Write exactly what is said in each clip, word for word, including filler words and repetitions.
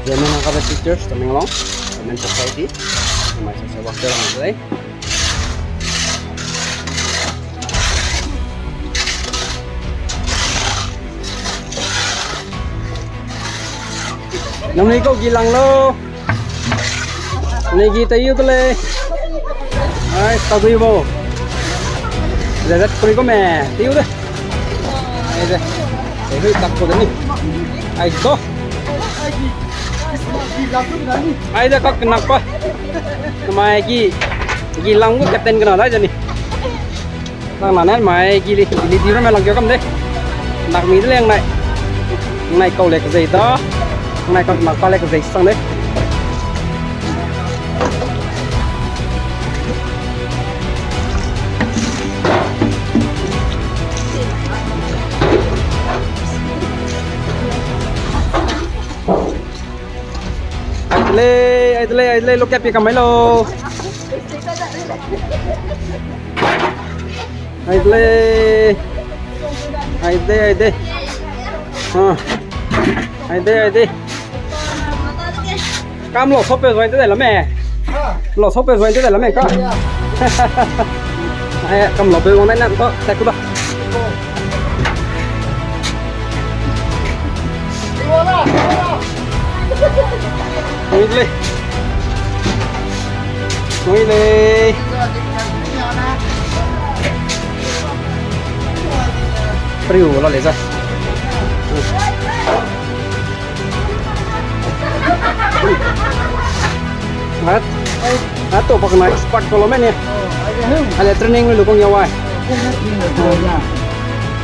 Zeme nang kabe teachers, Tamenglong, Women Society, mai sa sa worker ang zai. Nangnui kau gi lang lo. Nangnui gi tei u de lei. Ai, ta dui bo. Ze zat kuri ko me. Tei u de. Ai de. Tei hui tak ko de ni. Ai do. Ai de kak nak pa. Mai gi. Gi lang ko captain kena dai de ni. Nang na ne mai gi li, gi li di ramme lang keu kam de. Nak mi de lei nai. Nai kau le kezei da. Nai kau nak pa le kezei sang de. Ai de lei, ai de lei, ai de lei, lo kap pie kam mai lo. Ai de lei. Ai de, ai de. Ah. Ai de, ai de. Kam lo sope join te de la me. Lo sope join te de la me ka. Ai, kam lo pe wang nai na to, tak ku da. Ngui le. Ngui le. Priu la le za. At, at to pak na expert ko lo me ni. Ale training lu kong ya wai.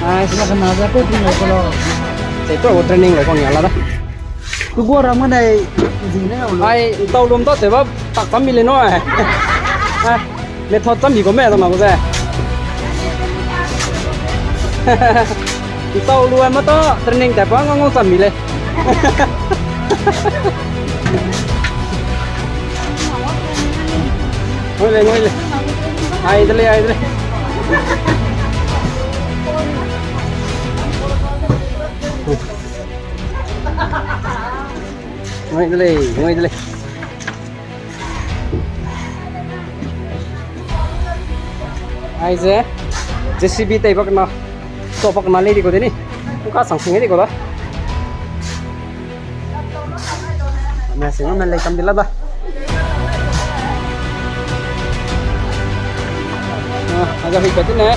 Nice. Te to training lu kong ya la da. Ku gua ram ne zi ne lo. Ai, tau lum to te ba tak tam mi le no ai. Ah. Method cham bi ko me, zang na ko ze. Ntau lu ai ma ta, training ta pa ngau ngau cham bi lei. Ngoi lei, ngoi lei. Ai de lei, ai de lei. Ngoi de lei, ngoi de lei. Aize, J C B tei bak na, to bak na lei di ko de ni. Ka sang sing di ko da. Me sing me lei kam di la da. Ah, aga hi ka ti ne.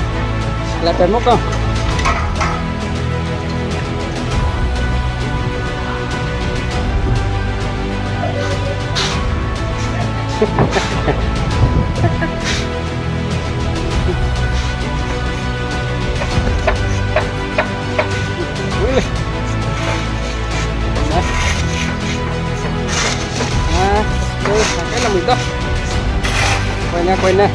La per mo ka. Ui. Na. Na, ui, na kai lamui ta. Koi na, koi na.